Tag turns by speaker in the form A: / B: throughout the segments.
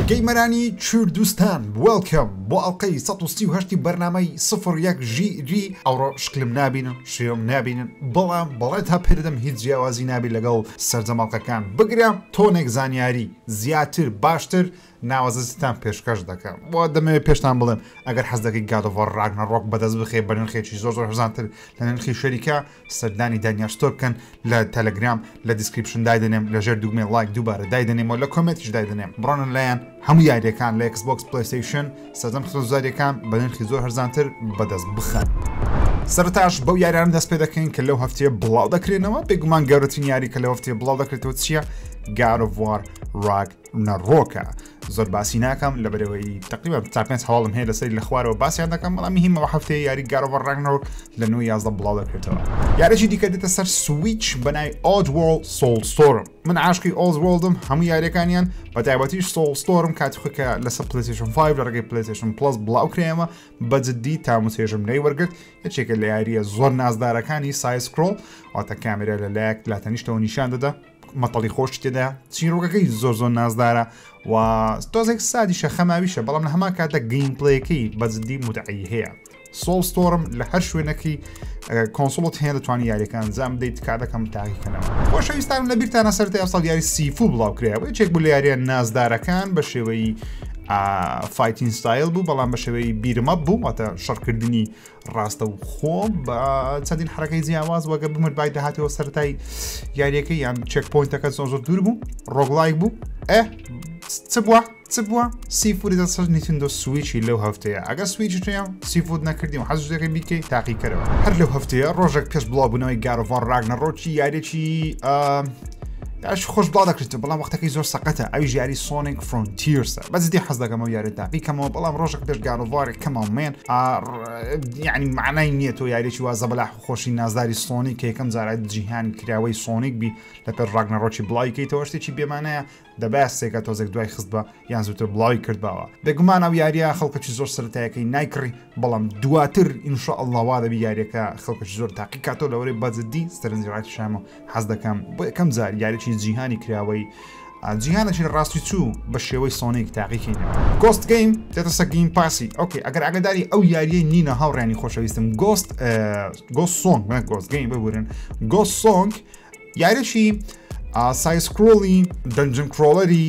A: گەیمەرانی کوردستان welcome بۆ ئەڵلقەی 1970 بەرنامەی 01 ژیری. ئەوڕۆ شکلم نابینن، شێوم نابینن، بەڵام بەڵێ تا پێدەم هیچ جیاوازی نابی لەگەڵ سەرجەم ئەڵلقەکان، بگرە تۆنێک زانیاری زیاتر باشتر ناوازەتان پێشکەش دەکەم. بۆ دەمەوێت پێشتان بڵێم ئەگەر حەز دەکەی God of War Ragnarok بەدەست بخێ بە نرخێکی زۆر زۆر هەرزانتر لە نرخی شەریکە، سەردانی دانیا ستۆر بکەن لە تەلەگرام. لە description دایدەنێم، لەژێر دوگمەی like دووبارە دایدەنێمەوە، لە comment یش دایدەنێم. بڕۆنە لایەن، هەموو یاریەکان لە Xbox، PlayStation، سەرجەم خزمەتگوزاریەکان بە نرخی زۆر هەرزانتر بەدەست بخەن. سەرتاش بەو یاریانە دەست پێ دەکەین کە لەو هەفتەیە بڵاو دەکرێنەوە. بێگومان گەورەترین یاری کە لەو هەفتەیە بڵاو دەکرێتەوە چییە؟ God of War Ragnarok ە. زۆر باسی ناکەم لە بەرەوەی تقریبا تا پێنج هەواڵم هەیە لەسەری، لە خوارەوە باسییان دەکەم، بەڵام مهمەوە هەفتەیە یاری God of War Ragnarok لە 9 11 بڵاو دەکرێتەوە. یاریی دیکە دێتە سەر Switch بە ناوی Oddworld Soulstorm. من عاشقی Oddworld م، هەموو یاریەکانیان، بە تایبەتیش Soulstorm. کاتی خۆی کە لەسەر PlayStation 5 لە ڕێگەی PlayStation Plus بڵاو کرایەوە، بە جدی تاموچێژم لێی وەرگرت. یەکێکە لە یاریە زۆر نازدارەکانی side scroll، واتە کامێرا لە لایەک لاتەنیشتەوە نیشان دەدا، مەتەڵی خۆش تێدا، چیرۆکەکەی زۆر زۆر نازدارە و تۆزێک sad یشە، خەماویشە، بەڵام لە هەمان کاتە gameplay ەکەی بەجددی متعەی هەیە. Soulstorm لە هەر شوێنەکەی console ت هەیە دەتوانانی یاریەکان ئەنجام بدەیت. تکا دەکەم تاقیکەنەوە. خۆشەویستانم، لە بیرتانە سەرەتای ئەمساڵ یاری Sifu بڵاو کرایەوە؟ یەکێک بوو لە یاریە نازدارەکان، بە شێوەی fighting style بوو، بەڵام بە شێوەی beat 'em up بوو، واتە شەڕکردنی ڕاستە و خۆ بە چەندین حرەکەی جیاواز. وەگە بمرد بای دەهاتەوە سەرەتای یاریەکە یان checkpoint ەکە زۆر زۆر دوور بوو، roguelike بوو. ئێ چ بووە؟ چ بووە؟ Sifu دێتە سەر Nintendo Switch ی لەو هەفتەیە. ئەگەر Switch هەیە، Sifu ت نەکردی و حەز دەکەی بیکەی، تاقیکەرەوە. هەر لەو هەفتەیە، ڕۆژێک پێش بڵاوبوونەوەی God of War Ragnarok ی، یاریێکی یاش خۆش بڵاو دەکرێتەوە، بەڵام وەختەکەی زۆر سەقەتە، ئەویش یاری Sonic Frontiers ە. بەجدی حەز دەکەم ئەو یاری تاقیکەمەوە، بەڵام ڕۆژێک پێش God of War، come on man، یعنی معنای نییە تۆ یاریێکی وا زەبەلاح خۆشی نازداری Sonic کە یەکەم جارە جیهانی کراوەی Sonic بی لە پێش Ragnarok ی بڵاوی کەیتەوە، شتێکی بێمانەیە. دەبا Sega تۆزێک دوای خست بە یان زووتر بڵاوی کردباوە. بێگومان ئەو یاریە خەڵکەکی زۆر سەرەتایەکەی نایکڕی، بەڵام دواتر ئینشاءاللە وا دەبی یاریەکە خەڵکەکی زۆر تاقی کاتەوە، لەوەی بەجددی سەرنجی ڕاکێشامە. حەز دەکەم بۆ یەکەم جار یاریی جیهانی کراوەی جیهانێکی ڕاستی چوو بە شێوەی Sonic تاقیکەینەوە. Ghost Game دێتە سەر Game Pass ی. Okay، ئەگەر ئاگداری ئەو یاریەی نینە هاوڕیانی خۆشەویستم، Ghost Song، Ghost Game ببورن، Ghost Song یاریی side scroll ی dungeon crawler ی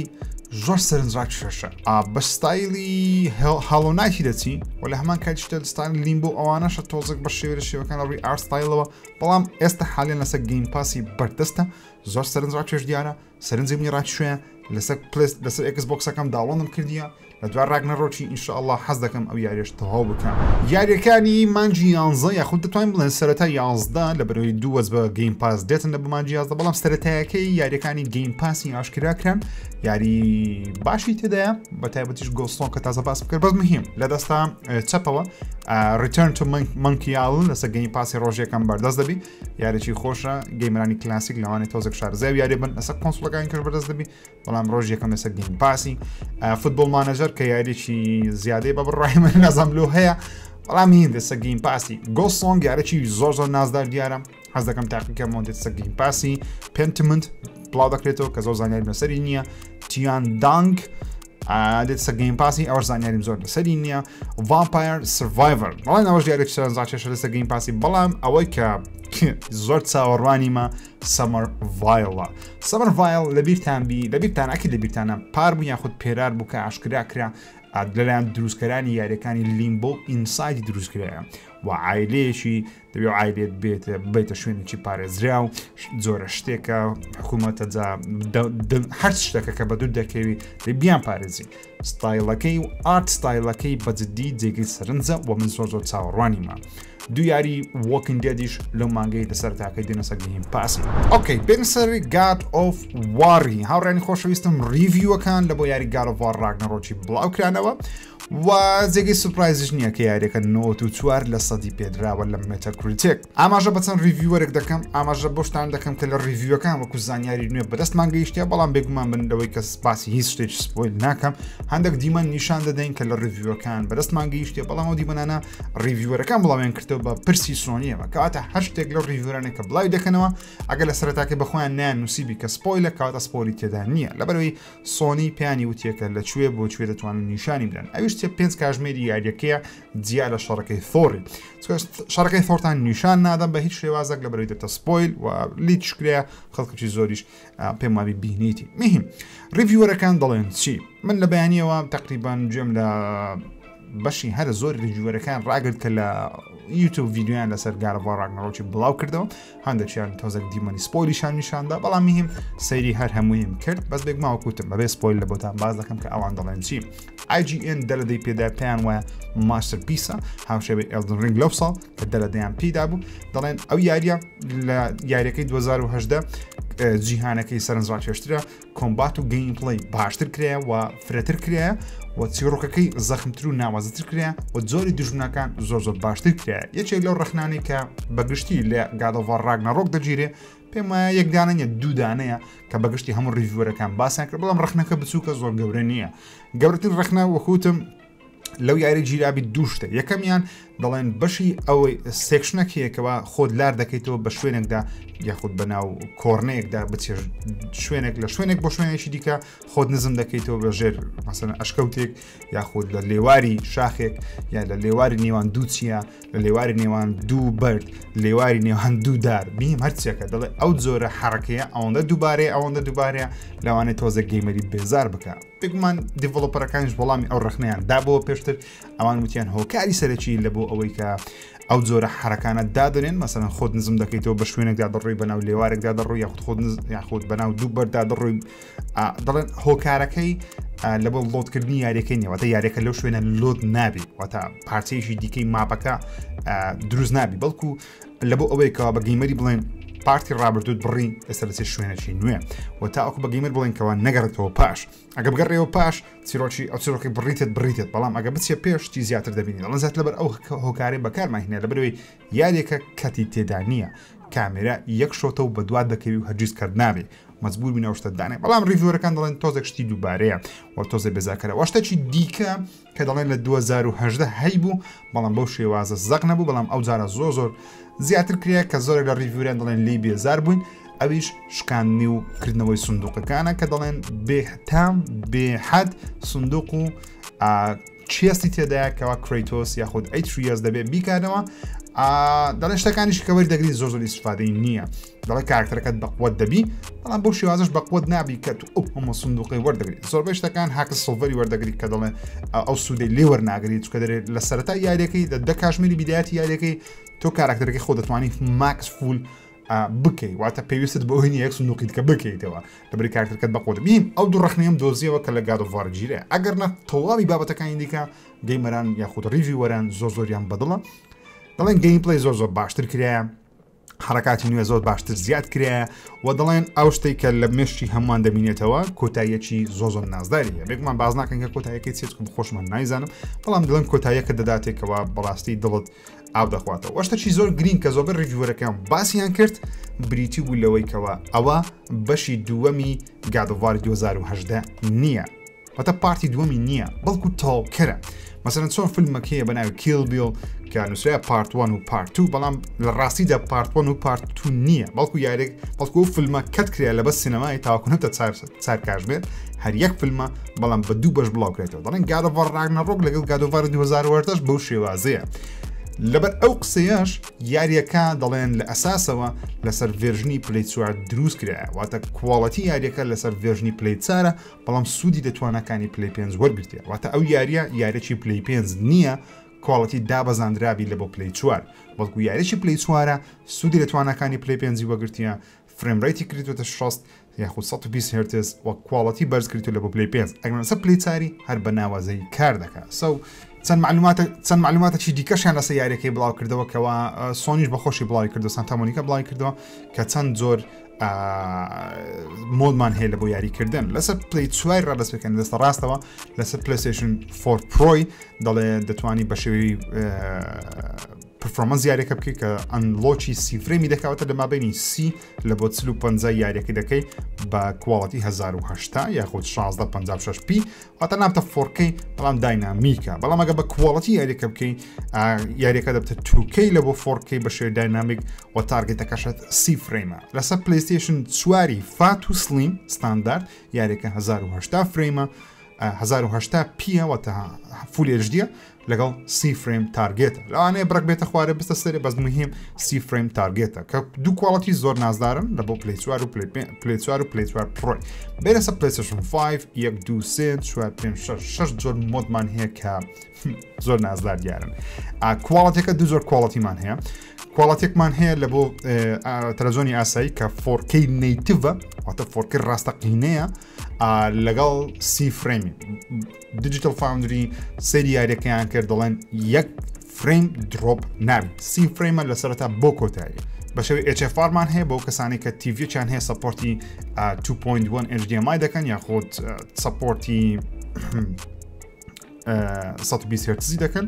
A: زۆر سەرنجڕاکێشە، بە style ی Hollow Knight ی دەچی و لە هەمان کاتیشتە style Limbo ئەوانەشە، تۆزێک بە شێوە لە شێوەکان ڕووی art style ەوە. بەڵام ئێستا حالیان لەسەر Game Pass ی بەردەستە. زۆر سەرنجڕاکێش دیارە، سەرنجی منی ڕاکێشێ. لەسەر پلس، لەسەر Xbox ەکەم download م کردیە. لە دوای Ragnarok ی ئینشاءالله حەز دەکەم ئەو یاریش تەواو بکەم. یاریەکانی مانجی 11، یاخود دەتوانین بڵێن سەرەتا 11، لە بەرەوەی دوو وەز بە Game Pass دێتن لە بمانجی 11، بەڵام سەرەتایەکەی یاریەکانی Game Pass ی ئاشکرا کران. یاری باشی تێدایە، بە تایبەتیش Ghost Song کە تازە باس بکرد. بەس مهم لە دەستا چەپەوە Return to Monkey Island لەسەر Game Pass ی ڕۆژێکم بەردەست دەبی. یاریی خۆشە، gamer انی کلاسیک لەوانەیە تۆزێک شارەزای یاری بن، لەسەر console ەکانی کەش بەردەست دەبی، بەڵام ڕۆژ یەکەم لەسەر Game Pass ی. Football Manager کە یاریی زیادەی بە بڕای من نازام لۆ هەیە، بەڵام هین لەسەر Game Pass ی. Ghost Song یاریی زۆر زۆر نازدار دیارە، حەز دەکەم تاقیکەمەوە، دێتە Game Pass ی. Pentiment بڵاو دەکرێتەوە کە زۆر زانیاریم لەسەری نییە. Tian Dang دێتە Game Pass ی، ئەوەش زانیاریم زۆر لەسەری نییە. Vampire Survivor، بەڵام ئەوەش یاریێک سەرنجڕاکێشە لەسەر Game Pass ی. بەڵام ئەوەی کە زۆر چاوەڕوانیمە Summer Vial ە. Summer Vial لەبیرتان بی، لەبیرتان ئەکی لەبیرتانە پار بوو یاخود پێرار بوو کە ئاشکرا کرا لەلایەن دروستکەرانی یاریەکانی Limbo، Inside دروستکرایە و عیلەیەکی دەبێ عیلێت بێت بێتە شوێنێکی پارێزرا و جۆرە شتێکە حکوومەتە جا هەر شتێکە کە بە دوور دەکەوی بیان پارێزی. ستایلەکەی و art style ەکەی بەجددی جێگەی سەرنجە و من زۆر زۆر چاوەڕوانیمە. دوو یاری Walking Dead یش لەو مانگەی لەسەر تاکەی دێنە سەر Game Pass ی. Okay، بێن سەر God of War ی. هاوڕێنی خۆشەویستم، review ەکان لە بۆ یاری God of War Ragnarok ی بڵاو کرانەوە. و جێگەی surprise یش نییە کە یاریەکە 94 لە سەدی پێدراوە لە Metacritic. ئاماژە بە چەند reviewer ێک دەکەم، ئاماژە بۆ شتان دەکەم کە لە review ەکان وەکو زانیاری نوێ بەدەستمان گەیشتە، بەڵام بێگومان بن لەوەی کە باسی هیچ شتێکی spoil ناکەم. هەندێک دیمەن نیشان دەدەین کە لە review ەکان بەدەستمان گەیشتە، بەڵام ئەو دیمەنانە reviewer ەکان بڵاویان کردەوە بە پرسی سۆنیەوە، کەواتە هەر شتێک لەو reviewer انە کە بڵاوی دەکەنەوە ئەگەر لە سەرەتاکەی بەخۆیان نیان نووسیبی کە spoil ە، کەواتە spoil ی تێدا نییە، لەبەرەوەی سۆنی پێیانی وتیەکە لە کوێ بۆ کوێ دەتوانن نیشانی بدەن. ئەویش تێ 5 کاژمێری یاریەکەیە جیا لە شەڕەکەی ثۆری. شەڕەکەی ثۆرتان نیشان نادەم بە هیچ شێوازێک لەبەرەوەی دەبتە spoil و leak کرایە، خەڵکێکی زۆریش پێم وابی بینیتی. مهم reviewer ەکان دەڵێن چی؟ من لە بەیانیەوە تقریبان گوێم لە بەشی هەرە زۆر reviewer ەکان ڕاگرت کە لە یوتیوب ڤیدیۆیان لەسەر God of War Ragnarok ی بڵاو کردەوە، هەندێکیان تۆزێک دیمەنی spoil یشان نیشاندا، بەڵام مهم سەیری هەر هەموویم کرد. بەس بێگومان وەکوتم بەبێ spoil لە بۆتان باز دەکەم کە ئەوان دەڵێن چی. IGN دە لە دەی پێدا پێیان وایە masterpiece ە، هاوشێوەی Elden Ring لەو ساڵ کە دە لە دەیان پێدا بوو. دەڵێن ئەو یاریە لە یاریەکەی 2018 جیهانەکەی سەرنجڕاکێشترە، combat و gameplay باشتر کرایە و فرەتر کرایە و چیرۆکەکەی زەخمتر و ناوازتر کرایە و جۆری دوژمنەکان زۆر زۆر باشتر کرایە. یەکێک لەو ڕەخنانەی کە بەگشتی لە God of War Ragnarok دەگیرێ پێم وایە یەک دانە نییە، دوو دانەیە کە بەگشتی هەموو reviewer ەکان باسیان کرد، بەڵام ڕەخنەکە بچووکە زۆر گەورە نییە. گەورەترین ڕەخنە وەکوتم لەو یاری گیرابی دوو شتە. یەکەمیان دەڵێن بەشی ئەوەی section ەکەیەکەوە خۆت لار دەکەیتەوە بە شوێنێکدا یاخود بەناو کۆرنەیەکدا بچێت شوێنێک لە شوێنێک بۆ شوێنێکی دیکە خۆت نزم دەکەیتەوە بە ژێر مەسەن ئەشکەوتێک یاخود لە لێواری شاخێک یا لە لێواری نێوان دوو چیا لە لێواری نێوان دوو بەرد لێواری نێوان دوو دار بیم هەرچێکە. دەڵێ ئەو جۆرە حرەکەیە ئەوەندە دووبارەیە ئەوەندە دووبارەیە لەوانەیە تۆزە gamer ی بێزار بکە. بێگومان developer ەکانیش وەڵامی ئەو ڕەخنەیان دابەوە پێشتر، ئەوان وتیان هۆکاری سەرەکی لە بۆ ئەوەی کە ئەو جۆرە حرەکانە دادنێن، مەسەلەن خۆت نزم دەکەیتەوە بە شوێنێکدا دەڕۆی بەناو لێوارێکدا دەڕۆی یاخود خۆت یاخود بەناو دوو بەردا دەڕۆی، دەڵێن هۆکارەکەی لە بۆ load کردنی یاریەکەی نییە، واتە یاریەکە لەو شوێنە load نابی، واتە پارچەیەکی دیکەی map ەکە دروست نابی، بەڵکو لە بۆ ئەوەی کەوا بە gamer ی بڵێن part ی ڕابردووت بڕی ئێستا لەسێ شوێنێکی نوێ و تاوەکو بە gamer بڵێن کەوا نەگەڕێتەوە پاش، ئەگە بگەڕێەوە پاش چیرۆکی ئەو چیرۆکی بڕیتت بڕیتت، بەڵام ئەگە بچێ پێش شتی زیاتر دەبینی. دەڵێن زیاتر لەبەر ئەو هۆکارەی بەکارمان هێنا، لەبەرەوەی یاریەکە cut ی تێدا نییە، کامێرا یەک shot ە و بەدوات دەکەوی و هەرگیز cut نابێ، مەجبور بین ئەو شتە دانێ. بەڵام reviewer ەکان دەڵێن تۆزێک شتی دووبارەیە و تۆزێک بێزارکەرە. وە شتێکی دیکە کە دەڵێن لە 2018 هەیبوو بەڵام بەو شێوازە زەق نەبوو، بەڵام ئەو جارە زۆر زۆر زیاتر کرایە کە زۆرێک لە reviewer ان دەڵێن لێی بێزار بووین، ئەویش شکاندنی و کردنەوەی سندوقەکانە کە دەڵێن بێتام بێحەد سندوق و chest ی تێدایە کەوا کرەیتۆس یاخود ئەیتریەس دەبێت بیکارەوە. دەڵێن شتەکانیش کە وەردەگری زۆر زۆر ئیسفادەی نییە، دەڵێ کارکتەرەکەت بەقوەت دەبی بەڵام بەو شێوازش بەقوەت نابی کە تو ئەو هەموو سندوقەی وەردەگری. زۆربەی شتەکان hack silver ی وەردەگری کە دەڵێن ئەو سوودەی لێ وەرناگری، چونکە دەرێ لە سەرەتای یاریەکەی لە 10 کاژمێری بیدایەتی یاریەکەی تۆ کاراکتەرەکەی خۆ دەتوانی max full بکەی، واتە پێویستت بۆ ئەوەی نییە یەک سندوقی دیکە بکەیتەوە لەبەری کارکتەرەکەت بەقوەت بین. ئەو دوو ڕەخنەیەم دۆزیەوە کە لە God of War گیرێ، ئەگەر نە تەواوی بابەتەکانی دیکە gamer ان یاخود reviewer ان زۆر زۆریان بەدڵە. دەڵێن gameplay زۆر زۆر باشتر کرایە، حرەکاتی نوێ زۆر باشتر زیاد کرایە و دەڵێن ئەو شتێک کە لە مێشکی هەمووان دەبینێتەوە کۆتاییەکی زۆر زۆر نازداری هەیە. بێگومان باز ناکەن کە کۆتاییەکەی چیە، چونکە خۆشمان نایزانم، بەڵام دەڵێن کۆتاییەکە دەداتێکەوە بەڕاستی دڵت ئاو دەخواتەوە. وەشتەکی زۆر گرینگ کە زۆربەی reviewer ەکان باسیان کرد بریتی بوو لەوەی کەوا ئەوە بەشی دووەمی God of War 2018 نییە، واتە part ی دووەمی نییە، بەڵکو تەواوکەرە. مەسەلەن چۆن فیلمەکەیە بە ناوی Kill Bill کە نووسرا part 1 و part 2، بەڵام لە ڕاستیدا part 1 و part 2 نییە، بەڵکو یارێک بەڵکو ئەو فیلمە cut کرا لە بەس سینەمای تاوەکو نەبتە چار کاژمێر، هەر یەک فیلمە بەڵام بە دوو بەش بڵاو کرێتەوە. دەڵێن God of War Ragnarok لەگەڵ God of War 2018 بەو شێوازەیە. لەبەر ئەو قسەیەش یاریەکە دەڵێن لە ئەساسەوە لەسەر version ی Play 4 دروست کرایە، واتە quality یاریەکە لەسەر version ی Play 4 بەڵام سوودی لە تواناکانی Play 5 وەرگرتیە، واتە ئەو یاریە یاریەکی Play 5 نییە quality دابەزاندرابی لە بۆ Play 4، بەڵکو یاریی Play 4 سوودی لە تواناکانی Play 5 وەگرتیە، frame rate ی کردوێتە 60 یاخود 120 هێرتز و quality بەرز کردو لە بۆ Play 5. ئەگەر لەسەر Play 4 هەر بە ناوازەی کار دەکات. so چەند معلوماتە چەند معلوماتەکی دیکەشیان لەسەر یاریەکەی بڵاو کردەوە کەوا سۆنیش بەخۆشی بڵاوی کردو سانتا مۆنیکا بڵاوی کردەوە کە چەند زۆر mode مان هەیە لە بۆ یاریکردن لەسەر پلی چوار ڕادەست بکەن دەستە ڕاستەوە لەسەر پلیستشن 4 Pro ی دەڵێ دەتوانی بە شێوەی performance یاریەکە بکەیت کە unlock ی سی frame ی دەکاوتە لە مابینی سی لە بۆ 40 یاریەکە دەکەی بە quality 1080 یاخود 1656 P واتە نابتە 4K بەڵام dynamic ە بەڵام ئەگە بە quality یاریەکە بکەی یاریەکە دەبتە 2K لە بۆ 4K بە شێوەی dynamic و target ەکەشت سی frame ە لەسەر پلیستیشن چواری fat و slim ستاندارد یاریەکە 1080 frame ە 1080 P ە واتە full HD یە لەگەڵ سی frame target ە لەوانەیە بڕک بێتە خوارێ بستە سەرێ بەس مهم سی frame target ە کە دوو quality زۆر نازدارن لە بۆ پلی چوار و پلی چوار و پلی چوار Pro ی بێرە سە پلیستشن 5 یەک دوو سێ چوار پێنج شەش شەش جۆر mode مان هەیە کە زۆر نازدار دیارن quality ەکە دوو زۆر quality مان هەیە quality ێکمان هەیە لە بۆ تەلەزۆنی ئاسایی کە 4K native ە واتە 4K ڕاستەقینەیە لەگەڵ سی frame ی Digital Foundry سەیری یاریەکەیان کرد دەڵێن یەک frame drop نابێت سی frame ە لە سەرەتا بۆ کۆتایی بە شێوەی HFR مان هەیە بۆ کەسانی کە TV یان هەیە support ی 2.1 HDMI دەکەن یاخود support ی 120 هێرتزی دەکەن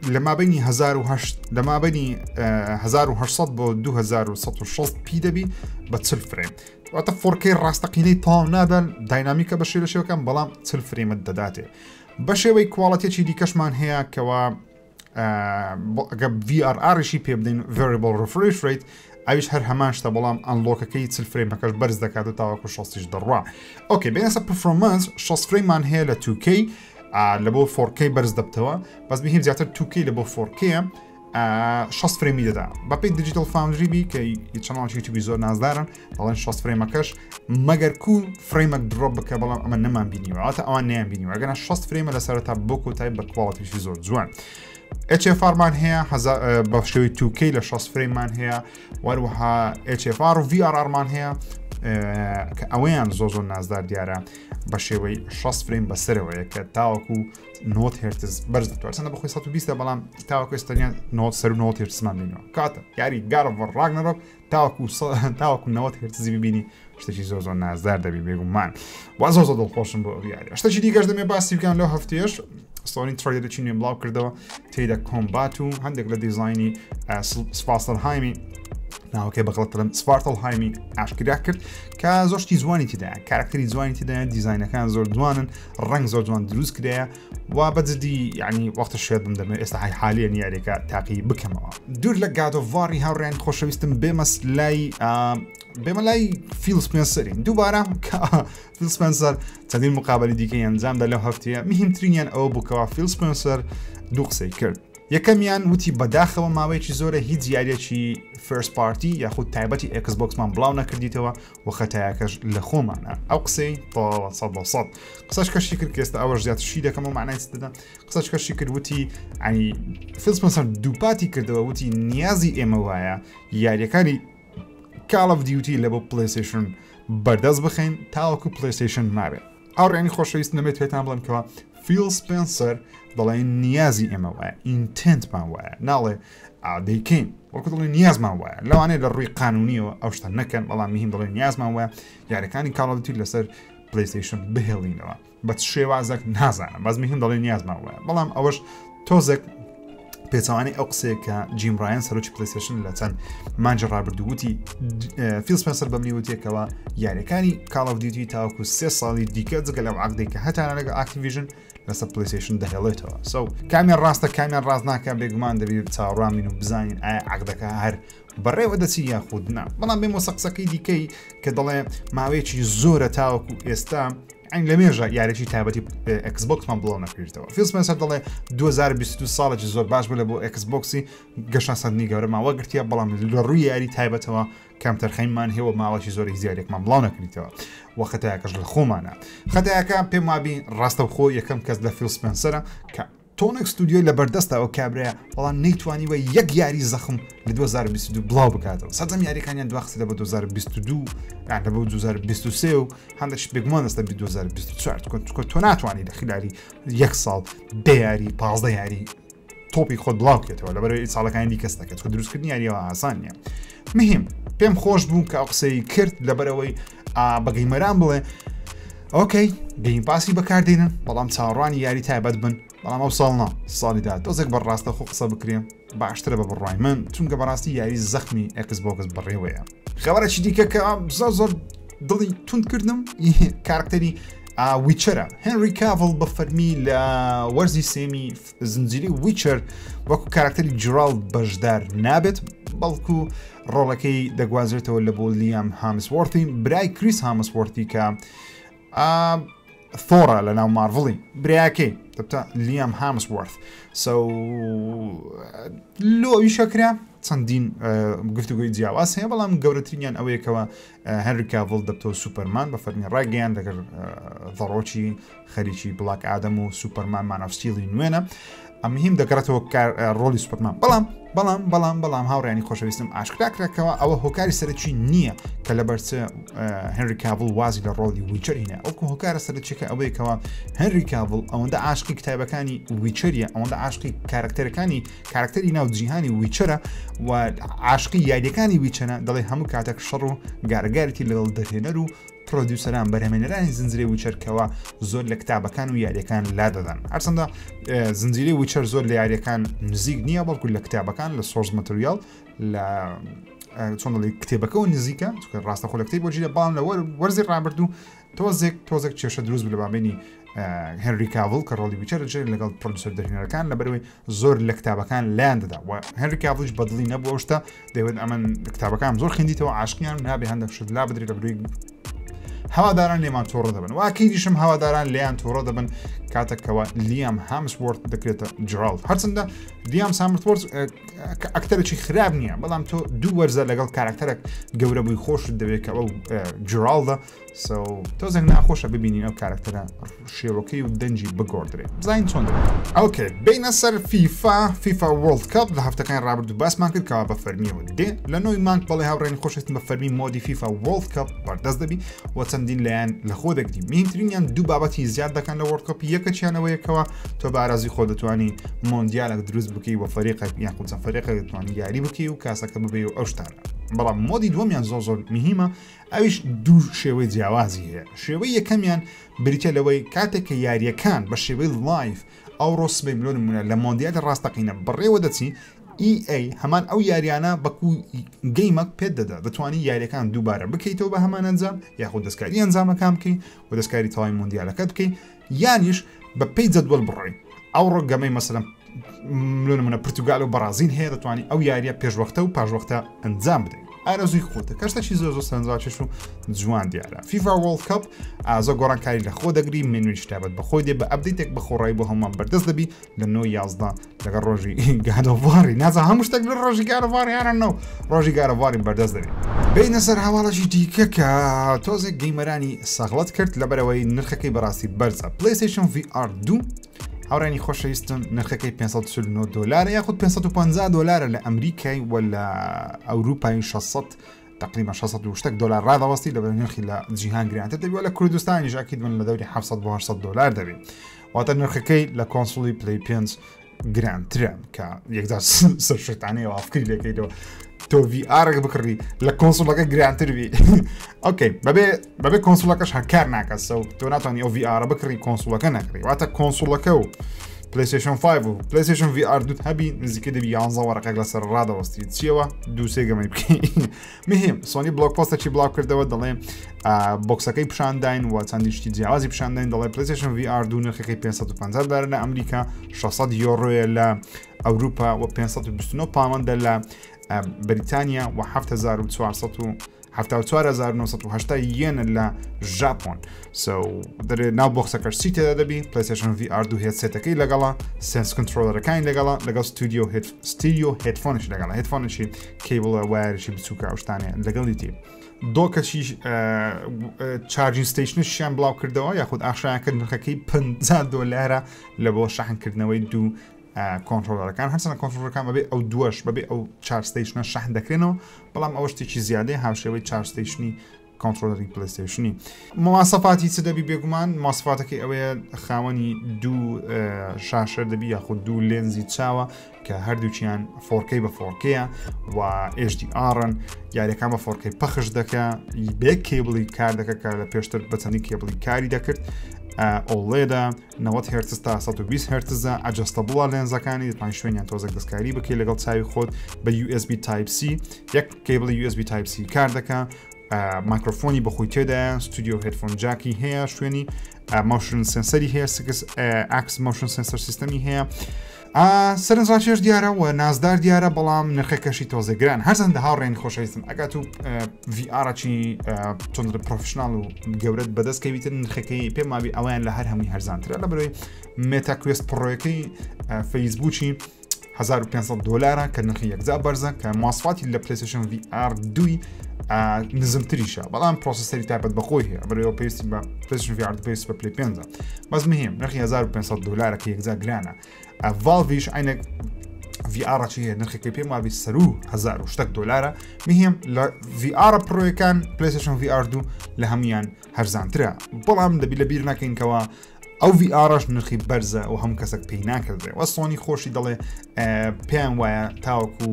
A: لە مابینی 1008 لە مابینی 1800 بۆ 2160 P دەبی بە 40 frame واتە 4K ڕاستەقینەی تەواو نادەن dynamic ە بە شێوە شێوەکان بەڵام 40 frame ت دەداتێ بە شێوەی quality ێکی دیکەشمان هەیە کەوا ئەگە VRR شی پێ بدەین Variable Refresh Rate ئەویش هەر هەمان شتە بەڵام unlock ەکەی 40 frame ەکەش بەرز دەکات و تاوەکو 60 دەڕوا okay بێنە performance 60 frame مان هەیە لە 2K لە بۆ 4K بەرز دەبتەوە بەس بهیم زیاتر 2K لە بۆ 4K 60 frame ی دەدا بەپی Digital Foundry بی کە channel یوتیوبی زۆر نازدارن دەڵێن 60 frame ەکەش مەگەر کو frame ەک drop بکە بەڵام ئەمە نەمان بینیوە واتە ئەوان نیان بینیوە ئەگەنا 60 frame ە لە سەرەتا بۆ کۆتای بە quality شی زۆر جوان HFR مان هەیە بە شێوەی 2K لە 60 frame مان هەیە وەروەها HFR و VRR مان هەیە کە ئەوەیان زۆر زۆر نازدار دیارە بە شێوەی 60 frame بەسەرەوەیە کە تاوەکو 90 هێرتز بەرز دەتوانێت چەندە بەخۆی 120 بەڵام تاوەکو ئێستا 90 سەر 90 هێرتزمان بینەوە کاتە یاری God of War Ragnarok تاوەکو تاوەکو 90 هێرتزی ببینی شتێکی زۆر زۆر نازدار دەبی بێگومان وا زۆر زۆر دڵخۆشم بۆ ئەو یاریە شتێکی دیکەش دەمێ باسی بکەم لەو هەفتەیەش سۆنی trailer ێکی نوێ بڵاو کردەوە تێیدا combat و هەندێک لە دیزاینی سپاسەرهایمی ناوەکەی بەغڵەت دەڵێم سپارتڵهایمی ئاشکرا کرد کە زۆر شتی جوانی تێدایە کارکتەری جوانی تێدایە دیزاینەکان زۆر جوانن ڕنگ زۆر جوان دروست کرایە وا بەجددی یعنی وەختە شێت بم دەمێ ئێستا های حالیە یاریەکە تاقی بکەمەوە دوور لە God of War ی هاوڕێن خۆشەویستم بێمە لای بێمە لای فیل سپێنسەرین دووبارە فیل سپێنسەر چەندین مقابلی دیکەی ئەنجامدا لەو هەفتەیە مهمترینیان ئەوە بووکەوە فیل سپێنسەر دوو قسەی کرد یەکەمیان وتی بەداخەوە ماوەیەکی زۆرە هیچ یاریەکی first party یاخود تایبەتی ئێکس بۆکسمان بڵاو نەکردیتەوە و خەتایەکەش لە خۆمانە ئەو قسەی تەواوە سەد بە سەد قسەش کەشی کرد کە ئێستا ئەوەش زیاتر شی دەکەم و معنای دەدەم قسەش کەشی کرد وتی ئەنی فیل سپێنسەر دووپاتی کردەوە وتی نیازی ئێمە وایە یاریەکانی کاڵ ئۆف دیوتی لە بۆ پلەیستەیشن بەردەست بخەین تاوەکو پلەیستەیشن مابێت هاوڕێیانی خۆشەویست نەبێت پێتان بڵێم کەوا فیل سپێنسەر دەڵێ نیازی ئێمە وایە intent مان وایە ناڵێ دەیکەین وەکو دەڵێ نیازمان وایە لەوانەیە لە ڕووی قانونیەوە ئەو شتە نەکەن بەڵام مهم دەڵێ نیازمان وایە یاریەکانی کاڵ ئۆف دیوتی لەسەر پلیستەیشن بهێڵینەوە بە چ شێوازێک نازانم بەس مهم دەڵێ نیازمان وایە بەڵام ئەوەش تۆزێک پێچەوانەی ئەو قسەیە کە جیم ڕایەن سەرۆکی پلیستشن لە چەند مانجی ڕابردوو وتی فیل سپێنسەر بەمنی وتێکەوە یاریەکانی کاڵ ئۆف دیوتی تاوەکو سێ ساڵی دیکە جگە لەو عقدێک کە هەتانە لەگەڵ ئاکتیڤیژن لەسەر پلیستشن دەهێڵێتەوە so کامیان ڕاستە کامیان ڕاست ناکە بێگومان دەبی چاوەڕوانین و بزانین ئایا عقدەکە هەر بەڕێوە دەچی یاخود نا بەڵام بێمەوە سەر قسەکەی دیکەی کە دەڵێ ماوەیەکی زۆرە تاوەکو ئێستا ئەین لە مێژە یاریی تایبەتی ئەکسبۆکسمان بڵاو نەکردەوە فیل سپێنسەر دەڵێ 2022 ساڵێکی زۆر باش بوو لە بۆ ئەکسبۆکسی گەشەسەندنی گەورەمان وەگرتیە بەڵام لە ڕووی یاری تایبەتەوە کەمتەرخەیمان هەیە و ماوەی زۆری زیارێکمان بڵاو نەکردیتەوە و خەتایەکەش لە خۆمانە خەتایەکە پێم وابی ڕاستەوخۆ یەکەم کەس لە فیل سپێنسەرە کە تۆنێک ستودیۆی لە بەردەستە ئەو کابرایە بەڵام نەیتوانیوە یەک یاری زەخم لە 2022 بڵاو بکاتەوە. سەرجەم یاریەکانیان دواخستە بە 2022 یان لە بۆ 2023 و هەندێک بێگومان دەستە 2024. چونکە تۆ ناتوانانی لە خلالی یەک ساڵ 10 یاری 15 یاری تۆپی خۆت بڵاو بکەیتەوە، لەبەرەوەی ساڵەکانی دیکەس دەکەێت، چونکە دروستکردنی یاریەوە ئاسان نییە. مهم پێم خۆش بوو کە ئەو قسەی کرد، لەبەرەوەی بە gamer ان بڵێ okay Game Pass ی بەکاردێنن بەڵام چاوەڕوانی یاری تایبەت بن، بەڵام ئەو ساڵ نا ساڵیدا تۆزێک بە ڕاستە خۆ قسە بکرێ باشترە بە بڕای من، چونکە بەڕاستی یاری زەخمی Xbox بەڕێوەیە. خبرێکی دیکە کە زۆر زۆر دڵی تند کردم کارکتەری Witcher ە. هێنری کاڤڵ بە فەرمی لە وەرزی سێمی زنجیری Witcher وەکو کارکتەری جراڵد بەشدار نابێت، بەڵکو ڕۆڵەکەی دەگوازرێتەوە لە بۆ لیام هامسوۆرتی برای کریس هامسوۆرتی کە ثۆرە لە ناو مارڤڵی، برایەکەی دەبتە لیام هامسوۆرث. so لۆ ئەویشەکرا چەندین گفتوگۆی جیاواز هەیە، بەڵام گەورەترینیان ئەوەیەکەوە هەنری کاڤڵ دەبتەوە سوپەرمان. بە فەرمی ڕاگەیان لەگەر ضەڕۆکی خەریکی Black Adam و سوپەرمان Man of Steel ی نوێنە، ئەمهیم دەگەڕێتەوە ڕۆلی سوپەرمان. بەڵام بەڵام بەڵام بەڵام هاوڕیانی خۆشەویستم ئاشکرا کرا ئەوە هۆکاری سەرەکی نییە کە لەبەرچ هێنری کاڤڵ وازی لە ڕۆلی Witcher هینە. ئەوکو هۆکارە سەرەکیەکە ئەوەیەکەوە هێنری کاڤڵ ئەوەندە عاشقی کتابەکانی Witcher ە، ئەوەندە عاشقی کارکتەرەکانی کارکتەری ناو جیهانی Witcher ە و عاشقی یاریەکانی Witcher ە، دەڵێ هەموو کاتێک شەڕ و گارگارێکی لەگەڵ دەرهێنەر و producer ان بەرهەمێنەرانی زنجیرەی Witcher کەوە زۆر لە کتابەکان و یاریەکان لا دەدەن. هەرچەندە زنجیرەی Witcher زۆر لە یاریەکان نزیک نییە، بەڵکو لە کتابەکان لە source material لە چۆن دەڵێی کتێبەکەەوە نزیکە، چونکە ڕاستەخۆ لە کتێب وەرگیرە. بەڵام لە وەرزی ڕابردوو تۆزێک تۆزێک کێشە دروست بوو لە بابینی هێنری کاڤڵ کە ڕۆڵی Witcher دەگێڕێت لەگەڵ producer دەرهێنەرەکان، لەبەرەوەی زۆر لە کتابەکان لایان دەدا و هێنری کاڤڵیش بەدڵی نەبوو ئەو شتە، دەیوت ئەمن کتابەکان زۆر خوێندیتەوە عاشقیان نابێ هەندێک شت لا بدرێت لە بروی هەواداران لێمان تۆڕە دەبن. واکەیدیشم هەواداران لێیان تۆڕە دەبن کاتێکەوە لیام هامسوۆرت دەکرێتە جراڵد. هەرچەندە لیام سامرتوۆرت ئەکتەرێکی خراپ نییە، بەڵام تۆ دوو وەرزە لەگەڵ کارکتەرێک گەورە بووی خۆشت دەوێت کە ئەو جراڵدە، so تۆزێک ناخۆشە ببینین ئەو کارکتەرە شێوەکەی و دەنگی بگۆڕدرێ. بزانین چۆن دەبێت. okay بینە سەر فیفا، فیفا World Cup لە هەفتەکانی ڕابردوو باسمان کرد کەوا بە فەرمیەوە دێ لە نۆی مانگ. بەڵێ هاوڕێنی خۆشەویستم بە فەرمی mode ی فیفا World Cup بەردەست دەبی و چەندین لایەن لە خۆ دەگری. مهمترینیان دوو بابەتی زیاد دەکەن لە World Cup، یەکەچیانەوەیەکەوە تۆ بە ئارازی خۆ دەتوانی مۆندیالێک دروست بکەی و فەریقێک یان خۆ چەند فەریقێک دەتوانی یاری بکەی و کاسەکە ببەی و ئەو شتانە. بەڵام mode ی دووەمیان زۆر زۆر مهمە، ئەویش دوو شێوەی جیاوازی هەیە. شێوەی یەکەمیان بریتە لەوەی کاتێک کە یاریەکان بە شێوەی live ئەوڕۆ سبەی بلۆ نمونە لە مۆندیالی ڕاستەقینە بەڕێوە دەچی، EA هەمان ئەو یاریانە بەکو game ەک پێت دەدا، دەتوانی یاریەکان دووبارە بکەیتەوە بە هەمان ئەنجام، یاخود دەستکاری ئەنجامەکان بکەی و دەستکاری تەواوی مۆندیالەکەت بکەی، یانیش بە پێی جەدوەل بڕۆی. ئەوڕۆ گەمەی مەسەلەن لۆ نمونە پرتوگال و بەڕازیل هەیە، دەتوانی ئەو یاریە پێشوەختە و پاشوەختە ئەنجام بدەیت، ئارەزووی خۆتە. کەشتەکی زۆر زۆر سەرنجڕاکێش و جوان دیارە. فیفا World Cup ئازۆ گۆڕانکاری لە خۆ دەگری، مێنوی تایبەت بە خۆی دێ بە update ێک بە خۆڕایی بۆ هەمووان بەردەست دەبی لە 9/11 لەگەڵ ڕۆژی God of War ی. نازە هەموو شتێک لە ڕۆژی God of War ی یانە نەو ڕۆژی God of War ی بەردەست دەبی. بینە سەر هەواڵەکی دیکە کە تۆزێک gamer انی سەغڵەت کرد لەبەرەوەی نرخەکەی بەڕاستی بەرزە. PlayStation VR 2 هاوڕێنی خۆشەویستم نرخەکەی 549 دلار یاخود 550 دلارە لە ئەمریکای و لە ئەوروپای 600 تقریبا 600 و شتێک دلار ڕادەوەستی، لەبەر نرخی لە جیهان گرانتر دەبی و لە کوردستانیش ئەکید من لە دەوری 700 بۆ 800 دلار دەبی. واتە نرخەکەی لە console ی Play 5 گرانترە کە یەکجار سەر شێتانەیەوە فکری لێکەیتەوە تۆ VR ێک بکڕی لە console ەکە گرانتر بی. okay بەبێ بەبێ console ەکەش هەر کار ناکە، so تۆ ناتوانانی ئەو VR ە بکڕی console ەکە نەکڕی. واتە console ەکە و PlayStation 5 و PlayStation VR دوت هەبی نزیکە دەبی 11 وەرەقێک لەسەر ڕادەوەستی چیەوە دووسێ گەمەی بکەی. مهم سۆنی blog post ێکی بڵاو کردەوە، دەڵێ box ەکەی پیشانداین و چەندین شتی جیاوازی پیشانداین. دەڵێ PlayStation VR دوو نرخەکەی 550 دلار لە ئەمریکا، 600 یۆرۆیە لە ئەوروپا و 529 پاوەندە لە بەریتانیا و 7400 74980 یەنە لە ژاپۆن. So دەرێ ناو box ەکەش چی تێدا دەبی؟ PlayStation VR دوو headset ەکەی لەگەڵە، sense controller ەکانی لەگەڵە، لەگەڵ stereo head stereo headphone ش لەگەڵە، headphone ێکی cable ە wire ێکی بچووکە ئەو شتانەیە لەگەڵیتی. dock ەشی charging station شیان بڵاو کردەوە یاخود ئاشکرایان کرد نرخەکەی 50 دۆلارە لە بۆ شەحنکردنەوەی دوو controller ەکان. هەرچەندە controller ەکان بەبێ ئەو دووەش بەبێ ئەو charge station ە شەحن دەکرێنەوە، بەڵام ئەوە شتێکی زیادەیە هاوشێوەی charge station ی controller ی PlayStation ی. مواسەفاتی چ دەبی؟ بێگومان مواسەفاتەکەی ئەوەیە خاوەنی دوو شاشە دەبی یاخود دوو لێنزی چاوە کە هەردووکیان 4K بە 4Kە و HDR ن، یاریەکان بە 4K پەخش دەکە، بێ کێبڵی کار دەکە کە لە پێشتر بە چەندین کێبڵی کاری دەکرد. OLED ە 90 هێرتز تا 120 هێرتزە، adjustable ە لێنزەکانی، دەتوانین شوێنیان تۆزێک دەستکاری بکەیت لەگەڵ چاوی خۆت. بە USB Type C، یەک cable ی USB Type C کار دەکا، مایکرۆفۆنی بەخۆی تێدایە، stereo headphone jack ی هەیە، شوێنی motion sensor ی هەیە، 6 axis motion sensor system ی هەیە. سەرنجڕاکێش دیارە و نازدار دیارە، بەڵام نرخەکەشی تۆزێ گران. هەرچەندە هاوڕێن خۆشەویستم، ئەگات و VR ەکی چۆن professional و گەورەت بەدەست کەویتن، نرخەکەی پێم وابی ئەویان لە هەر هەمووی هەرزانترە، لە بەرەوەی Meta Quest Pro ەکەی فەیسبووکی 1500 دلارە کە نرخی یەکجا بەرزە، کە مواسفاتی لە PlayStation VR دووی نزمتریشە، بەڵام processor ی تایبەت بەخۆی هەیە، بەرەوە پێویستی بە PlayStation VR پێویست بە پلی پێنجە. بەس مهم نرخی 1500 دلارە کە یەکجا گرانە. Valve یش عینێک VR چی هەیە، نرخەکەی پێم وابی سەرو هزار و شتێک دلارە. مهم لە VR Pro ەکان PlayStation VR دوو لە هەمویان هەرزانترە، بەڵام دەبی لە بیر نەکەین کەەوە ئەو VR ەش نرخی بەرزە و هەموو کەسێک پێی ناکردێ. وە سۆنی خۆشی دەڵێ پێیان وایە تاوەکو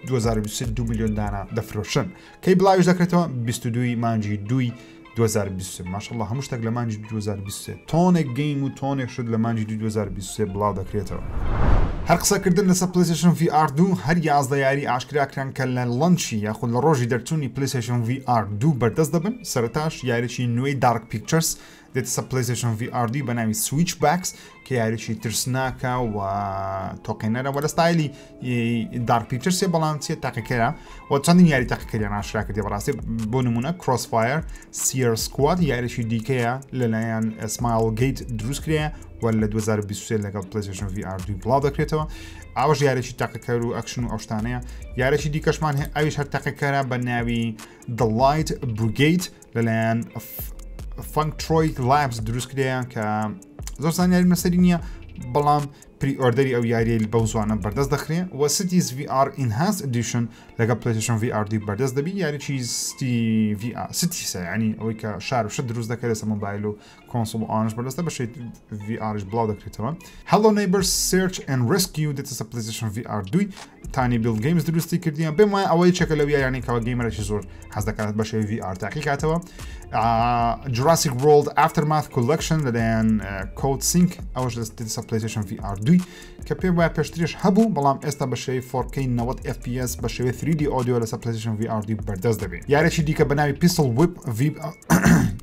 A: 2023 2 میلیۆن دانە دەفرۆشن. کەی بڵاویش دەکرێتەوە؟ 22 مانگی دوی 2023. ماشەڵڵا هەموو شتێک لە مانگی 2023، تۆنێک game و تۆنێک شت لە مانگی 2023 بڵاو دەکرێتەوە. هەر قسەکردن لەسەر PlayStation VR 2، هەر 11 یاری ئاشکرا کران کە لە launch ی یاخود لە ڕۆژی دەرچوونی PlayStation VR 2 بەردەست دەبن. سەرەتاش یاریی نوێی Dark Pictures دێتە سەر PlayStation VR 2 بە ناوی Switchbacks، کە یاریی ترسناکە و تۆقێنەرە وە لە ستایلی Dark Pictures ە، بەڵام چیە تاقیکەرە و چەندین یاری تاقیکەریان ئاشکرا کردی بەڕاستی. بۆ نمونە Crossfire Sierra Squad یاریی دیکەیە لەلایەن Smilegate دروست کرایە و لە 2023 لەگەڵ PlayStation VR 2 بڵاو دەکرێتەوە. ئاوەش یاریی تاقیکەر و ئەکشن و ئەو شتانەیە. یاریی دیکەشمان هەیە، ئەویش هەر تاقیکەرە بە ناوی The Light Brigade لەلایەن Funktroid Labs دروست کرایە کە زۆر زانیاری مەسەری نییە، بەڵام pre-order ی ئەو یاریەی بەو زوانە بەردەست دەخرێ. و Cities VR Enhanced Edition لەگەڵ PlayStation VR دی بەردەست دەبی، یاریی City VR Cities ە، ینی ئەوەی کە شار و شت دروست دەکرێت لەسەر مۆبایل و console و ئانش بەردەستە، بە شێت VR بڵاو دەکرێتەوە. Hello Neighbor Search and Rescue دێتە سەر PlayStation VR دوی، Tiny Build Games دروستی کردیان. پێم وایە ئەوەی چێکە لەو یاریانەی کەوا gamer ێکی زۆر حەز دەکات بە شێوەی VR تاقی کاتەوە. Jurassic World Aftermath Collection لەلایەن Coatsink ئەوەش دێتە سەر PlayStation VR دوی، کە پێم وایە پێشتریش هەبوو، بەڵام ئێستا بە شێوەی 4K 90 FPS بە شێوەی 3D audio لەسەر PlayStation VR دوی بەردەست دەبێت. یاریی دیکە بە ناوی Pistol Whip V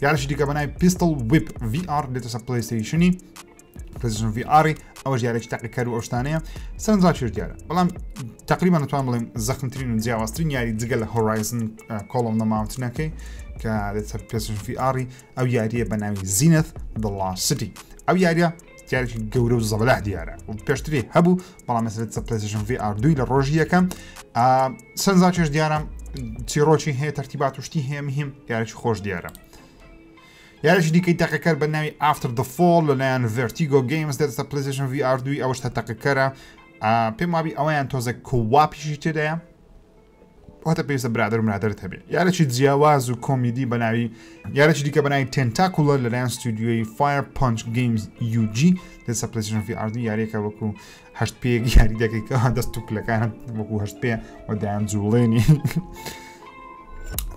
A: یاریی دیکە بە ناوی Pistol Whip VR دێتە سەر PlayStation ی PlayStation VR، ئەوەش یاریی تاقیکەر و ئەو شتانەیە، سەرنجڕاکێش دیارە، بەڵام تقریبا نتوانم بڵێم زەخمترین و جیاوازترین یاری جگە لە Horizon Call of the Mountain ەکەی کە دێتە PlayStation VR، ئەو یاریە بە ناوی Zenith The Lost City. ئەو یاریە یاریی گەورە و زەبەلاح دیارە و پێشتری هەبوو، بەڵام ئێستا دێتە PlayStation VR دوی لە ڕۆژی یەکەم. سەرنجڕاکێش دیارە، چیرۆکی هەیە، تەرتیبات و شتی هەیە، مهم یاریی خۆش دیارە. یاریی دیکەی تاقیکەر بە ناوی After the Fall لەلایەن Vertigo Games دێتە PlayStation VR دوی، ئەوەش تا تاقیکەرە. پێم وابی ئەویان تۆزێک co-op یشی تێدایە، واتە پێویستە برادر و برادرت هەبێ. یارێکی جیاواز و کۆمیدی بە ناوی یارێکی دیکە بە ناوی Tentacular لەلایەن ستودیۆی Fire Punch Games UG دێتە PlayStation VR دوو، یاریەکە وەکو هەشت پێیەک یاری دەکەی کە دەست و پلەکانت وەکو هەشت پێ و دایان جوڵێنی.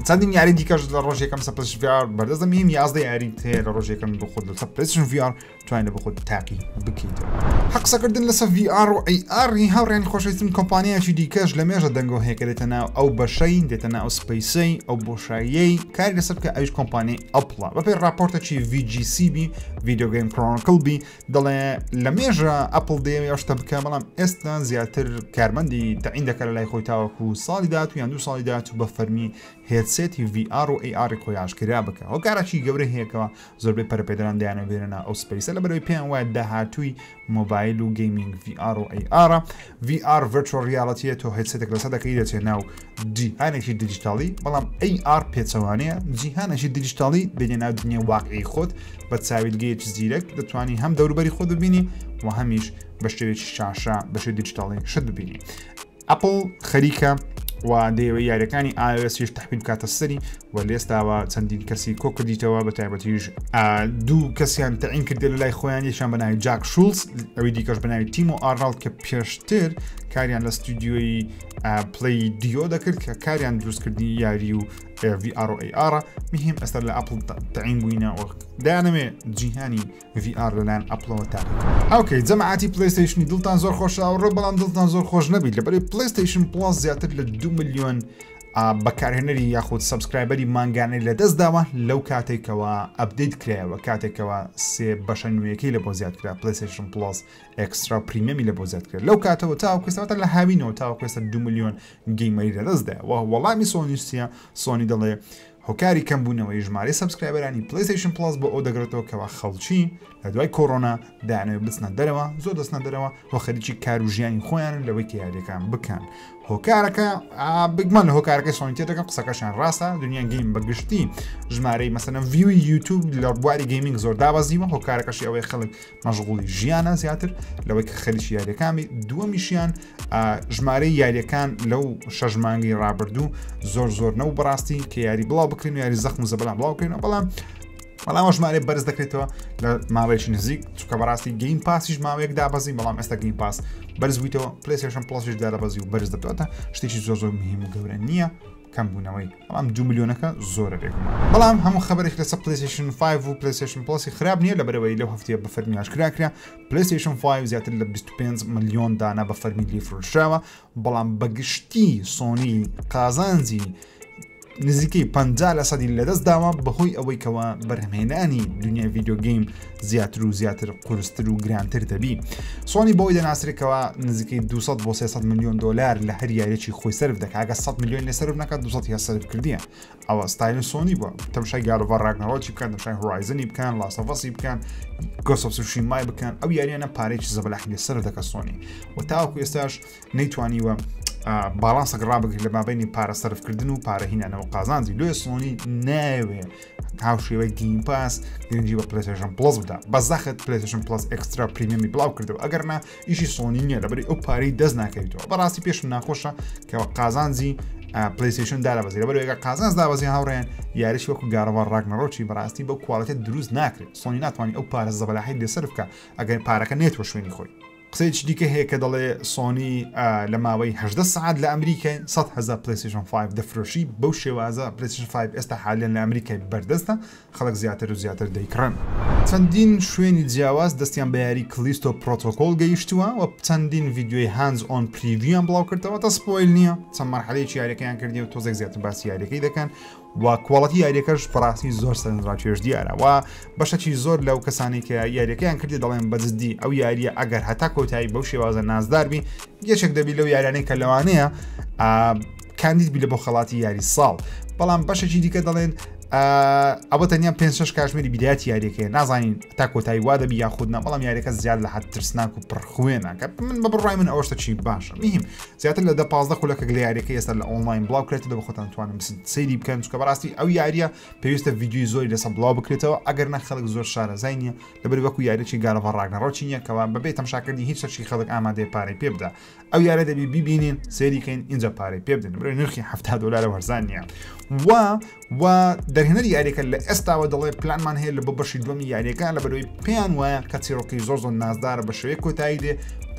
A: چەندین یاری دیکەش لە ڕۆژ یەکەم سە PlayStation VR بەردەست دەبین. 11 یاری هەیە لە ڕۆژ یەکەم بۆ خۆت لەسەر PlayStation VR توانێت بۆ خۆت تاقی بکەیتەوە. حەق قسەکردن لەسەر VR و AR هاوڕێیانی خۆشەویستم، کۆمپانیایەکی دیکەش لە مێژە دەنگۆ هەیە کە دێتە ناو ئەو بەشەی، دێتە ناو space ەی ئەو بۆشاییەی کاری لەسەر بکە، ئەویش کۆمپانیای ئەپڵە. بەپێی راپۆرتێکی VGC بی Video Game Chronicle بی دەڵێ لە مێژە ئەپڵ دەیەوێ ئەو شتە بکە، بەڵام ئێستا زیاتر کارمەندی تەعین دەکات لە لای خۆی تاوەکو ساڵی داهاتوو یان دوو ساڵی داهاتوو بە فەرمی headset headset ی VR و AR ی خۆی ئاشکرا بکە. هۆکارەکی گەورە هەیە کەوا زۆربەی پەرەپێدەران دەیانەوێت بێنە ئەو space ە لەبەرئەوەی پێیان وایە داهاتووی مۆبایل و gaming VR و AR ە. VR Virtual Reality تۆ headset ێک لەسەر دەکەی دەچێت ناو جیهانێکی دیجیتاڵی، بەڵام AR پێچەوانەیە، جیهانێکی دیجیتاڵی دێنێ ناو دنیای واقعی خۆت بە چاویلگەیەکی زیرەک دەتوانی هەم دەوروبەری خۆت ببینی و هەمیش بە شێوەیەکی شاشە بە شێوەی دیجیتاڵی شت ببینی. ئەپڵ خەریکە و دەیەوێت یاریەکانی iOS یش تحویل بکاتە سەری و لێستاوە چەندین کەسی کۆ کردیتەوە بە تایبەتیش دوو کەسیان تەعین کردێ لە لای خۆیان، یەکیان بە ناوی جاک شولز، ئەوی دیکەش بە ناوی تیمۆ ئارناڵد کە پێشتر کاریان لە ستودیۆی Playdead دەکرد کە کاریان دروستکردنی یاری و VR و AR. مهم ئێستا لە ئەپڵ تەعین بووینە و دەیانەوێ جیهانی VR لەلایەن ئەپڵەوە تاقیکردەوە. okay جەماعەتی پلەیستەیشنی دڵتان زۆر خۆشە ئەوڕۆ، بەڵام دڵتان زۆر خۆش نەبیت لەبەری پلەیستەیشن پڵاس زیاتر لە 2 ملیۆن بەکارهێنەری یاخود subscriber ی مانگانەی لەدەست داوە لەو کاتێکەوە update کرایەوە، کاتێکەوە سێ بەشە نوێیەکەی لە بۆ زیاد کرا، پلەیستەیشن پڵاس ئێکسترا و premium ی لە بۆ زیاد کرا. لەو کاتەوە تاوەکو ئێستا لە هاوینەوە تاوەکو ئێستا 2 ملیۆن gamer ی لەدەست داوە. وەڵامی سۆنی چییە؟ سۆنی دەڵێ هۆکاری کەمبوونەوەی ژمارەی subscriber انی پلەیستەیشن پڵاس بۆ ئەو دەگەڕێتەوە کەوا خەڵکی لە دوای کۆرۆنا دەیانەوێت بچنە دەرەوە، زۆر دەچنە دەرەوە و خەریکی کار و ژیانی خۆیانن لەوەی کە یاریەکان بکەن. هۆکارەکە بگمان لە هۆکارەکەی سۆنی تێدەگەم، قسەکەشیان ڕاستە. دنیا game بە گشتی ژمارەی مەسەلەن view ی یوتیوب لە بواری gaming زۆر دابەزیوە، هۆکارەکەشی ئەوەی خەڵک مەشغوڵی ژیانە زیاتر لەوەی کە خەریکی یاریەکان بی. دووەمیشیان ژمارەی یاریەکان لەو شەش مانگی ڕابردوو زۆر زۆر نەبوو بەڕاستی کە یاری بڵاو بکرێن و یاری زەخم و زەبەلاح بڵاو بکرێنەوە، بەڵام بەڵام ژمارەی بەرز دەکرێتەوە لە ماوەیەکی نزیک، چونکە بەڕاستی گەیم پاسیش ماوەیەک دابەزی، بەڵام ئێستا گەیم پاس بەرز بوویتەوە، پلەیستەیشن پڵاسیش دادەبەزی و بەرز دەبێتەوە. شتێکی زۆر زۆر مهم و گەورە نییە کەم بوونەوەی، بەڵام 2 ملیۆنەکە زۆرە بێگومان. بەڵام هەموو خبرێک لەسەر پلەیستەیشن 5 و پلەیستەیشن پڵاسی خراپ نییە، لەبەرەوەی لەو هەفتەیە بە فەرمی ئاشکرا کرا پلەیستەیشن 5 زیاتر لە 25 ملیۆن دانە بە فەرمی لێ فرۆشراوە، بەڵام بەگشتی سۆنی قازانجی نزیکەی 50 لە سەدی لەدەست داوە بەهۆی ئەوەی کەوا بەرهەمهێنانی دنیای video game زیاتر و زیاتر قورستر و گرانتر دەبی. سۆنی بۆی دەناسرێتەوە نزیکەی 200 بۆ 300 میلیۆن دلار لە هەر یاریەکی خۆی سەرف دەکات، ئەگەر 100 میلیۆن لێ سەرف نەکات 200 یا سەرف کردیە. ئەوە ستایلی سۆنی بووە، تەماشای God of War ڕاگنەرۆکی بکەن، تەماشای هۆرایزنی بکەن، لاست ئۆف ئەسی بکەن، گۆست ئۆف سوشیمای بکەن، ئەو یاریانە پارێکی زەبەلاحی لێ سەرف دەکات سۆنی و تاوەکو ئێستاش نەیتوانیوە باڵانسێک ڕابگرێت لە مابینی پارە سەرفکردن و پارە هینانەوە قازانجی. لۆیە سۆنی ناوێ هاوشێوەی گیم پاس گرنگی بە پلەیستەیشن پڵەس بدا، بە زەخت پلەیستەیشن پڵەس ئێکسترا premium ی بڵاو کردەوە، ئەگەر نا ئیشی سۆنی نییە لەبەری ئەو پارەی دەست ناکەویتەوە. بەڕاستی پێشم ناخۆشە کە قازانجی پلەیستەیشن دابەزی، لەبەر ئەگەر قازانج دابەزی هاوڕێیان یاریش وەکو God of War ڕاگنەرۆکی بەڕاستی بەو quality دروست ناکرێت. سۆنی ناتوانانی ئەو پارە زەبەلاحی لێ سەرف بکە ئەگەر پارەکە نێتەوە شوێنی خۆی. قسەیەکی دیکە هەیە کە دەڵێ سۆنی لە ماوەی 18 سعات لە ئەمریکای 100 هەزار پلەیستەیشن 5 دەفرۆشی. بەو شێوازە پلەیستەیشن 5 ئێستا حالیان لە ئەمریکای بەردەستە، خەڵک زیاتر و زیاتر دەیکڕن. چەندین شوێنی جیاواز دەستیان بە یاری کلیستۆ پرۆتۆکۆل گەیشتووە و چەندین ڤیدیۆی hands-on preview یان بڵاو کردەوە، تا spoil نییە، چەند مەرحەلەیەکی یاریەکەیان کردی و تۆزێک زیاتر باسی یاریەکەی دەکەن و quality یاریەکەش بەڕاستی زۆر سەرنجڕاکێش دیارە و بەشەکی زۆر لەو کەسانی کە یاریەکەیان کردی دەڵێن بەجددی ئەو یاریە ئەگەر هەتا کۆتایی بەو شێوازە نازدار بی یەکێک دەبی لەو یاریانەی کە لەوانەیە کاندید بی لە بۆ خەڵاتی یاری ساڵ. بەڵام بەشێکی دیکە دەڵێن ئەوە تەنیا 5 کاژمێری بیدایەتی یاریەکەی، نازانین تا کۆتایی وا دەبی یاخود نا، بەڵام یاریەکە زیاد لە حد ترسناک و پڕخوێنە کە من بە بڕای من ئەوە شتێکی باشە. مهم زیاتر لە 10 15 خولەکە لە یاریەکە ئێستا لە ئۆنلاین بڵاو کرێتەوە، بە خۆتان توانن سەیری بکەن، چونکە بەڕاستی ئەو یاریە پێویستە ڤیدیۆی زۆری لەسەر بڵاو بکرێتەوە، ئەگەر نا خەڵک زۆر شارەزای نییە، لەبەر وەکو یاریی God of War ڕاگنەرۆکی نییە کەوا بەبێ تەمشاکردنی هیچ شتێکی خەڵک ئامادەیە پارەی پێ بدا. ئەو یارە دەبی بیبینین سەیری کەین ئینجا پارەی پێ بدەن، بەرەی نرخی 70 دلار وەرزان نییە. و و دەرهێنەری یاریەکە لە ئێستاوە دەڵێ پلانمان هەیە لە بۆ بەشی دووەمی یاریەکە، لە بەرەوەی پێیان وایە کە چیرۆکی زۆر زۆر نازدارە بە شێوەیەک کۆتایی دێ،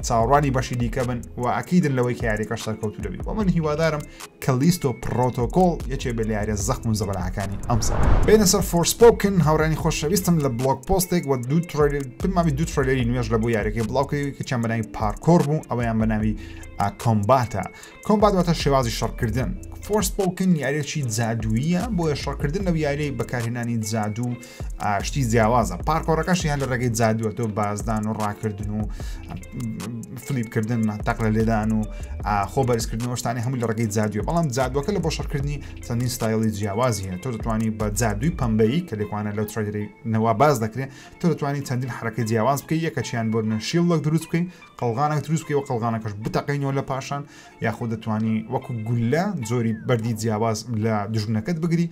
A: چاوەڕوانی بەشی دیکە بن و ئەکیدن لەوەی کە یاریەکەش سەرکەوتوو دەبی. و من هیوادارم کەلیستۆ پرۆتۆکۆڵ یەکێ بێ لە یاریە زەخم و زەبەلاحەکانی ئەمساڵ. بێنە سەر فۆرسپۆکن هاوڕێیانی خۆشەویستم لە blog post ێک و دوو trailer پێم دوو trailer ی نوێژ لە بۆ یاریەکەی بڵاو کردی کە چیان بە ناوی پارکۆر بوو، ئەوەیان بە ناوی combat ە. combat واتە شێوازی شەڕکردن. فۆرسپۆکن یاریەکی جادوویە، بۆیە شەڕکردن لەو یاریەی بەکارهێنانی جادوو شتی جیاوازە. پارکۆرەکەشی هەر لە ڕێگەی جادووە، تۆ بازدان و ڕاکردن و flip کردن، تەقلە لێدان و خۆ بەرزکردنەوە شتانی هەموو لە ڕێگەی جادووە. بەڵام جادووەکە لە بۆ شەڕکردنی چەندین ستایلی جیاوازی هەیە. تۆ دەتوانی بە جادووی پەمبەیی کە لێکوانە لەو trailer ی نەوا باز دەکرێت، تۆ دەتوانی چەندین حرەکەی جیاواز بکەی. یەکەچیان بۆ shield ێک دروست بکەی، قەڵغانێک دروست بکەی و قەڵغانەکەش بتەقینەوە لە پاشان، یاخود دەتوانی وەکو گولە جۆری بەردی جیاواز لە دوژمنەکەت بگری،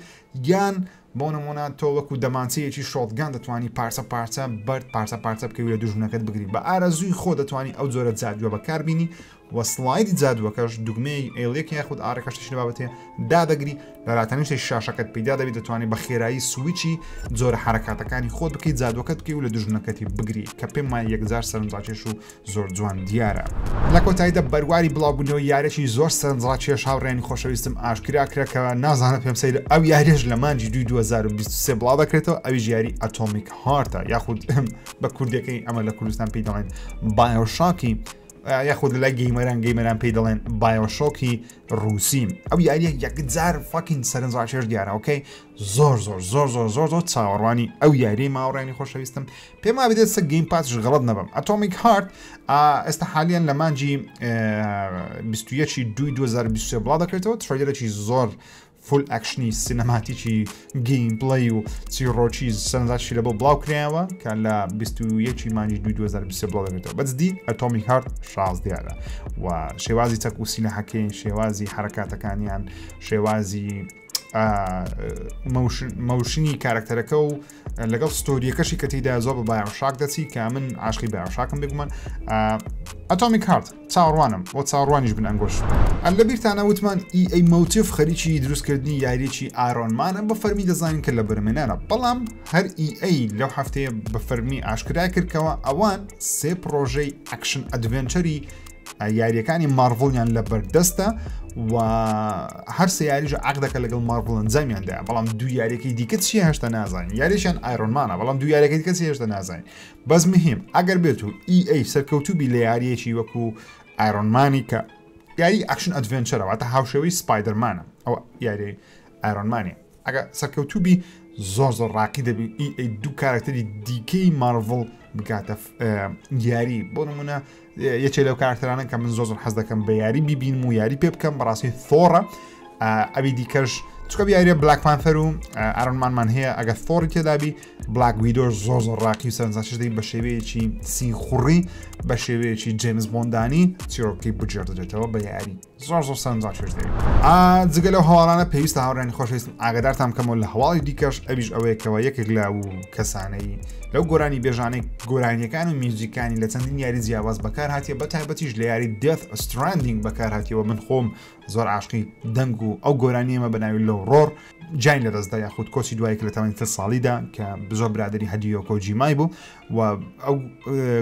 A: یان بۆ نمونە تۆ وەکو دەمانچەیەکی shotgun دەتوانی پارچە پارچە بەرد پارچە پارچە بکەوی لە دوژمنەکەت بگری. بە ئارەزووی خۆ دەتوانی ئەو جۆرە جادووە بەکاربینی و slide ی جادووەکەش دوگمەی L ێک یاخود R ەکەش تشتی بابەتێ دادەگری، لە لاتەنیشتی شاشەکەت پەیدا دەبی، دەتوانی بە خێرایی سویچی جۆرە حرەکاتەکانی خۆت بکەیت، جادووەکەت بکەی و لە دوژمنەکەتی بگری، کە پێم وایە یەکجار سەرنجڕاکێش و زۆر جوان دیارە. لە کۆتاییدا بەرواری بڵاوبوونەوەی یاریی زۆر سەرنجڕاکێش هاوڕێیانی خۆشەویستم ئاشکرا کرا کە نازانم پێم سەیرە ئەو یاریش لە مانگی دووی 2023 بڵاو دەکرێتەوە. ئەویش یاری Atomic Heart ە، یاخود بە کوردیەکەی ئەمە لە کوردستان پێی دەڵێن BioShock ی، یاخود لەلای gamer ان پێی دەڵێن BioShock ی ڕووسی. ئەو یاریە یەکجار fucking سەرنجڕاکێش دیارە. okay، زۆر زۆر زۆر زۆر زۆر زۆر چاوەڕوانی ئەو یاری ماوەڕێنی خۆشەویستم. پێم وابێت سە Game Pass ش غەڵەت نەبم. Atomic Heart ئێستا حالیان لە مانگی 21 دوی 2023 بڵاو دەکرێتەوە. trailer ێکی زۆر full action ی cinematic ی gameplay و چیڕۆکی سەرنجڕاکێشی لە بۆ بڵاو کرایەوە کە لە 21 مانگی دوی 2023 بڵاو دەکرێتەوە. بەجدی Atomic Heart شاز دیارە و شێوازی چەک و سیلاحەکەی، شێوازی حرەکاتەکانیان، شێوازی motion ی کارکتەرەکە و لەگەڵ story یەکەشی کە تێیدا زۆر بە BioShock دەچی کە من عاشقی BioShock م بێگومان. Atomic Heart چاوەڕوانم بۆ چاوەڕوانیش بن ئەنگۆش. لە بیرتانە وتمان EA Motive خەریکی دروستکردنی یاریەکی Iron Man ە، بە فەرمی دەزانین کە لە بەرمێنانە، بەڵام هەر EA لەو هەفتەیە بە فەرمی ئاشکرا کردکەوە ئەوان سێ پرۆژەی action adventure ی یاریەکانی مارڤڵیان لە بەردەستە و هەر سێ یاریش عقدەکە لەگەڵ مارڤڵ ئەنجامیاندا. بەڵام دوو یاریەکەی دیکە چیە هێشتا نازانین. یاریشیان Iron Man ە، بەڵام دوو یاریەکەی دیکە چیە هێشتا نازانین. بەس مهم ئەگەر بێت و EA سەرکەوتوو بی لە یاریەکی وەکو Iron Man ی کە یاری action adventure ە، واتە هاوشێوەی Spider-Man ە، ئەو یاری Iron Man ی ئەگە سەرکەوتوو بی زۆر زۆر ڕاقی دەبی EA دوو کارکتەری دیکەی مارڤڵ بکاتە یاری. بۆ نمونە یەکێ لەو کارکتەرانە کە من زۆر زۆر حەز دەکەم بە یاری بیبینم و یاری پێ بکەم بەڕاستی Thor ە. ئەوی دیکەش چکە یاریە Black Panther و Iron Man مان هەیە، ئەگەر Thor ی تێدابی Black Widow زۆر زۆر ڕاقی و سەرنجڕاکێش دەبی بە شێوەیەکی سیخوڕی، بە شێوەیەکی جەیمس بۆندانی چیرۆکی بگێڕدرێتەوە بە یاری زۆر زۆر سەرنجڕاکێش دەبی. جگە لەو هەواڵانە پێویستە هاوڕێیانی خۆشەویستم ئاگادارتان بکەمەوە لە هەواڵی دیکەش، ئەویش ئەوەیە کەەوە یەکێک لە کەسانەی لەو گۆرانی بێژانەی گۆرانیەکان و میوزیکانی لە چەندین یاری جیاواز بەکار هاتیە، بە تایبەتیش لە یاری Death Stranding بەکار هاتیەوە. من خۆم زۆر عاشقی دەنگ و ئەو گۆرانیەمە بە ناوی Low Roar. گیانی لەدەستدا یاخود کۆچی دوایی کە لە تەمەنی 40 ساڵیدا کە زۆر برادری هەدیۆ کۆجیمای بوو و ئەو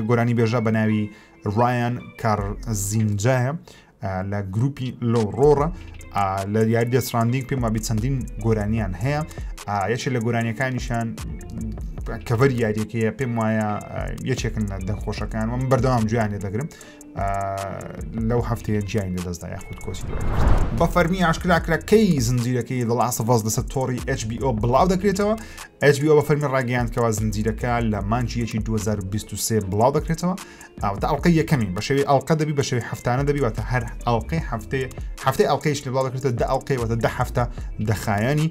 A: گۆرانی بێژە بە ناوی ڕایان کارزینجایە لە گروپی Low Roar ە. لە یاری Death Stranding پێم وابی چەندین گۆرانیان هەیە، یەکێ لە گۆرانیەکانیشان cover ی یاریەکەیە، پێم وایە یەکێکن لە دەنگخۆشەکان و من بەردەوام گوێیان لێ دەگرم. لەو هەفتەیە گیانی لەدەستدا یاخود کۆچی دوای کرد. بە فەرمی ئاشکرا کرا کەی زنجیرەکەی The Last of Us لەسەر تۆڕی HBO بڵاو دەکرێتەوە. HBO بە فەرمی ڕاگەیاند کەوا زنجیرەکە لە مانگی یەکی 2023 بڵاو دەکرێتەوە. ئەوتە ئەڵلقەی یەکەمی بە شێوەی ئەڵلقە دەبی، بە شێوەی هەفتانە دەبی، واتە هەر ئەڵلقەی هەفتەیە هەفتەی ئەڵلقەیش لە بڵاو دەکرێتەوە، 10 ئەڵلقەی، واتە 10 هەفتە دەخایەنی.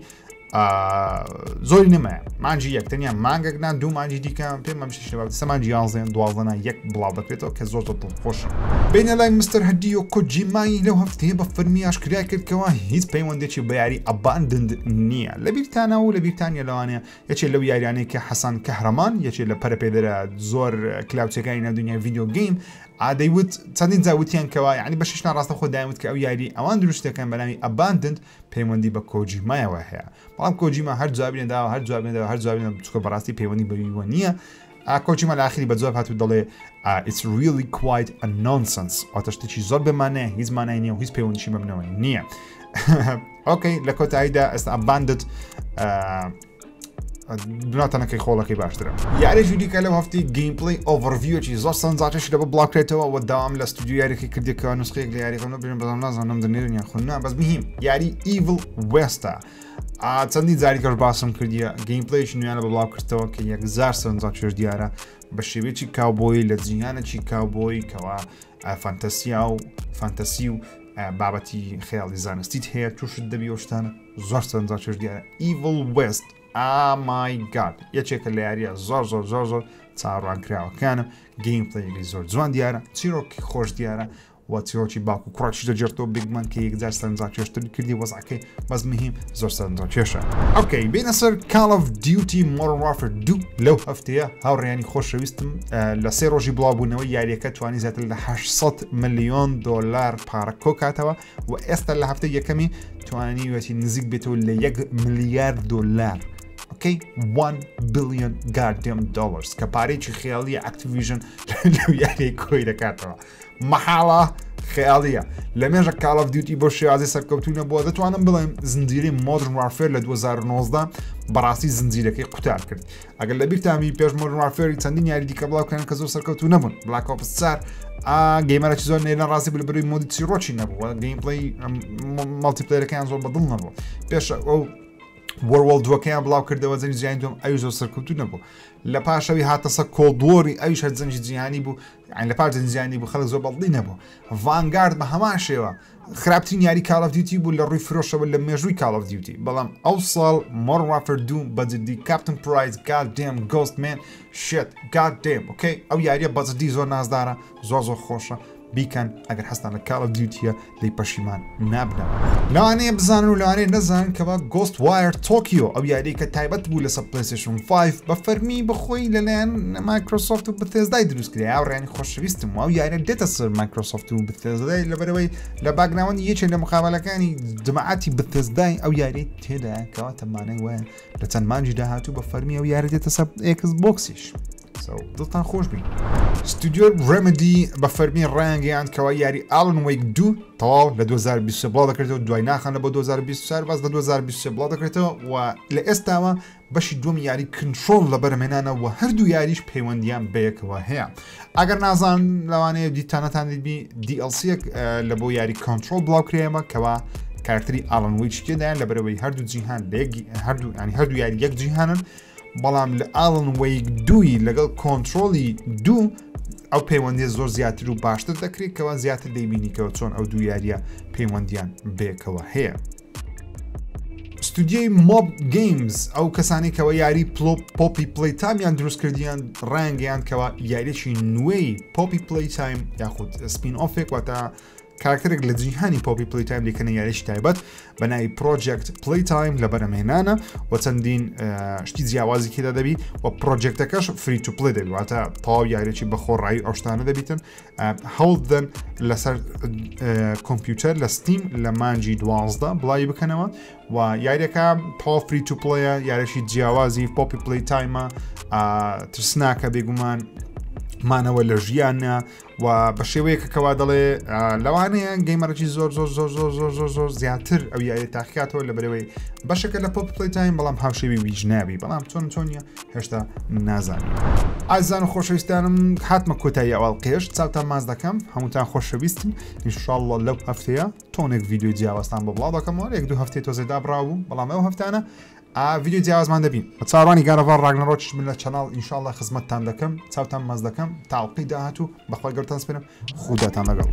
A: زۆری نەمایە مانجی یەک، تەنیا مانگێک نا دوو مانجی دیکە، پێم مەمشی سە مانجی 11 12 نا یەک بڵاو دەکرێتەوە کە زۆر زۆر دڵخۆشە. بینە لای مستەر هەدیۆ کۆجیمای لەو هەفتەیە بە فەرمی ئاشکرا کردکەوە هیچ پەیوەندێکی بە یاری Abandoned نییە. لە بیرتانە و لە بیرتانیا لەوانەیە یەکێ لەو یاریانەی کە حەسان کەهرەمان یەکێ لە پەرەپێدەرە زۆر کلااوچەکانی ناو دنیای video game دەیوت، چەندین جار وتیان کەوا یعنی بە ششنا ڕاستە خۆ دایان وت کە ئەو یاری ئەوان دروست دەکەن بە ناوی Abandoned پەیوەندی بە کۆجیمایەوە هەیە. بەڵام کۆجیما هەر جوابی نەداوە، هەر جوابی نەداوە، هەر جوابی نەداوە، چونکە بەڕاستی پەیوەندی بە ویوە نییە. کۆجیما لە ئاخری بە جواب هات و دەڵێ it's really quite a nonsense، واتە شتێکی زۆر بێمانەیە، هیچ مانای نییە و هیچ پەیوەندیشی بە منەوە نییە. okay، لە کۆتاییدا ئێستا Abandoned دوناتەنەکەی خۆڵەکەی باشترە. یاریێکی دیکە لەو هەفتی gameplay overview ەکی زۆر سەرنجڕاکێشی لە بۆ بڵاوکرێتەوە و داوام لە ستودیو یاریەکەی کردێکەوە نسخەیەک لە یاریەکە ببینم، بەڵام نازانم دەنێرن یان خۆ نا. بەس مهم یاری Evil West ە، چەندین جاری کەش باسم کردیە، gameplay ێکی نوێیان لە بڵاو کردەوە کە یەکجار سەرنجڕاکێش دیارە. بە شێوەیەکی cowboy لە جیهانێکی cowboy کەوا فانتەسیا و فانتەسی و بابەتی خەیاڵی زانستیت هەیە تووشت دەبی ئەو شتانە زۆر سەرنجڕاکێش دیارە Evil West oh my god یەکێکە لە یاریە زۆر زۆر زۆر زۆر چاوەڕوانکراوەکانم gameplay ی زۆر جوان دیارە چیرۆکی خۆش دیارە و چیرۆکی باوک و کوڕەکیش دەگێڕێتەوە بێگومان کە یەکجار سەرنجڕاکێشتر کردی وەزعەکەی بەس مهم زۆر سەرنجڕاکێشە. okay بێینە سەر Call of Duty Modern Warfare 2 لەو هەفتەیە هاوڕێیانی خۆشەویستم لە سێ ڕۆژی بڵاوبوونەوەی یاریەکە توانی زیاتر لە 800 ملیۆن دۆلار پارە کۆکاتەوە و ئێستا لە هەفتەی یەکەمی توانیویەتی نزیک بێتەوە لە 1 ملیار دۆلار okay 1 billion goddamn dollars کە پارێکی خەیاڵی Activision لەو یاریەی کۆی دەکاتەوە مەحاڵە خەیاڵیە لە مێژە Call of Duty بۆ شێوازی سەرکەوتوو نەبووە دەتوانم بڵێم زنجیرەی Modern Warfare لە 2019 بەڕاستی زنجیرەکەی قوتار کرد ئەگەر لە بیرتامی پێش Modern Warfare ی چەندین یاری دیکە بڵاوکران کە زۆر سەرکەوتوو نەبوون Black Ops 4 gamer ەکی زۆر نێرە ڕازی بوو لە بەروی mode ی چیرۆکی نەبوو gameplay multiplayer ەکەیان زۆر بەدڵ نەبوو پێش ئەو World War دووەکەیان بڵاو کردەوە جەنگی جیهانی دووەم ئەوی زۆر سەرکەوتوو نەبوو لە پاشەوی هاتەسە Cold War ی ئەویش هەر جەنگی جیهانی بوو یانی لە پاش جەنگی جیهانی بوو خەڵک زۆر بەدڵی نەبوو Vanguard بە هەمان شێوە خراپترین یاری Call of Duty بوو لە ڕووی فرۆشەوە لە مێژووی Call of Duty بەڵام ئەو ساڵ Modern Warfare دوو بە جدی Captain Price god damn ghost man shit god damn okay ئەو یاریە بە جدی زۆر نازدارە زۆر زۆر خۆشە بیکەن ئەگەر حەزتان لە Call of Duty یە لێی پەشیمان نابنەوە. لەوانەیە بزانن و لەوانەیە نەزانن کەوا Ghostwire Tokyo ئەو یاریەی کە تایبەت بوو لەسەر PlayStation 5 بە فەرمی بەخۆی لەلایەن Microsoft و Bethesda ی دروست کرا هاوڕێیانی خۆشەویستم و ئەو یاریە دێتە سەر Microsoft و Bethesda ی لەبەرەوەی لە background ی یەکێک لە مقابلەکانی جەماعەتی Bethesda ی ئەو یاریەی تێدایە کەواتە مانای وایە لە چەند مانگی داهاتوو بە فەرمی ئەو یاری دێتە سەر Xbox یش. دڵتان خۆش بی. ستودیۆ Remedy بە فەرمی ڕایانگەیاند کەوا یاری Alan Wake 2 تەواو لە 2023 بڵاو دەکرێتەوە دوای ناخەنە بۆ 2024 باز لە 2023 بڵاو دەکرێتەوە و لە ئێستاوە بەشی دووەم یاری Control لە بەرهەمهێنانە و هەردوو یاریش پەیوەندیان بەیەکەوە هەیە ئەگەر نازان لەوانەیە دیتانەتان دیبی DLC یەک لە بۆ یاری Control بڵاو کرایەوە کەوا کارکتەری Alan Wake تێدایە لەبەرەوەی هەردوو جیهان لە هەردوو ینی هەردوو یاری یەک جیهانن بەڵام لە Alan Wake دووی لەگەڵ Control ی دوو ئەو پەیوەندی زۆر زیاتر و باشتر دەکرێت کەوا زیاتر دەیبینیکەوە چۆن ئەو دوو یاریە پەیوەندیان بێکەوە هەیە. ستودیۆی Mob Games ئەو کەسانی کەەوە یاری پلۆپ Poppy Playtime یان دروست کردیان ڕانگەیان کەەوە یاریی نوێی Poppy Playtime یاخود spin-off ێک واتە کارکتەرێک لە جیهانی Poppy Playtime دەکەنە یاریی تایبەت بە ناوی Project Playtime لە بەرەمهێنانە و چەندین شتی جیاوازی تێدا دەبی و project ەکەش free to play دەبی واتە تەواو یاریی بە خۆڕایی ئەو شتانە دەبیتن هەوڵ بدەن لەسەر کۆمپیوتەر لە Steam لە مانجی 12 بڵاوی بکەنەوە و یاریەکە تەواو free to play ە یاریی جیاوازی Poppy Playtime ە ترسناکە بێگومان مانەوە لە ژیانە و بە شێوەیەکە کەوا دەڵێ لەوانەیە gamer ەکی زۆر زۆر زۆر زۆر زۆر زۆر زۆر زیاتر ئەو یاری تاقیکاتەوە لە بەرەوەی بەشەکە لە Poppy Playtime بەڵام هاوشێوی ویج نابی بەڵام چۆن چۆنیە هێشتا نازانین ئازان و خۆشەویستانم هاتمە کۆتایی ئەواڵقێش چاوتان ماز دەکەم هەمووتان خۆشەویستن ئینشاءاللە لەو هەفتەیە تۆنێک ڤیدیۆ جیاوازتان بۆ بڵاو دەکەمەوە یەک دوو هەفتەی تۆزێ دابڕاوبوو بەڵام ئەو هەفتانە ڤیدیۆی جیاوازمان دەبین بە چاوەڕوانی God of War Ragnarok یش من لە channel ئینشاءاللە خزمەتتان دەکەم چاوتان مەز دەکەم تا ئەڵقەی داهاتوو بەخوای گەورەتان سپێرم خوداتان لەگەڵ.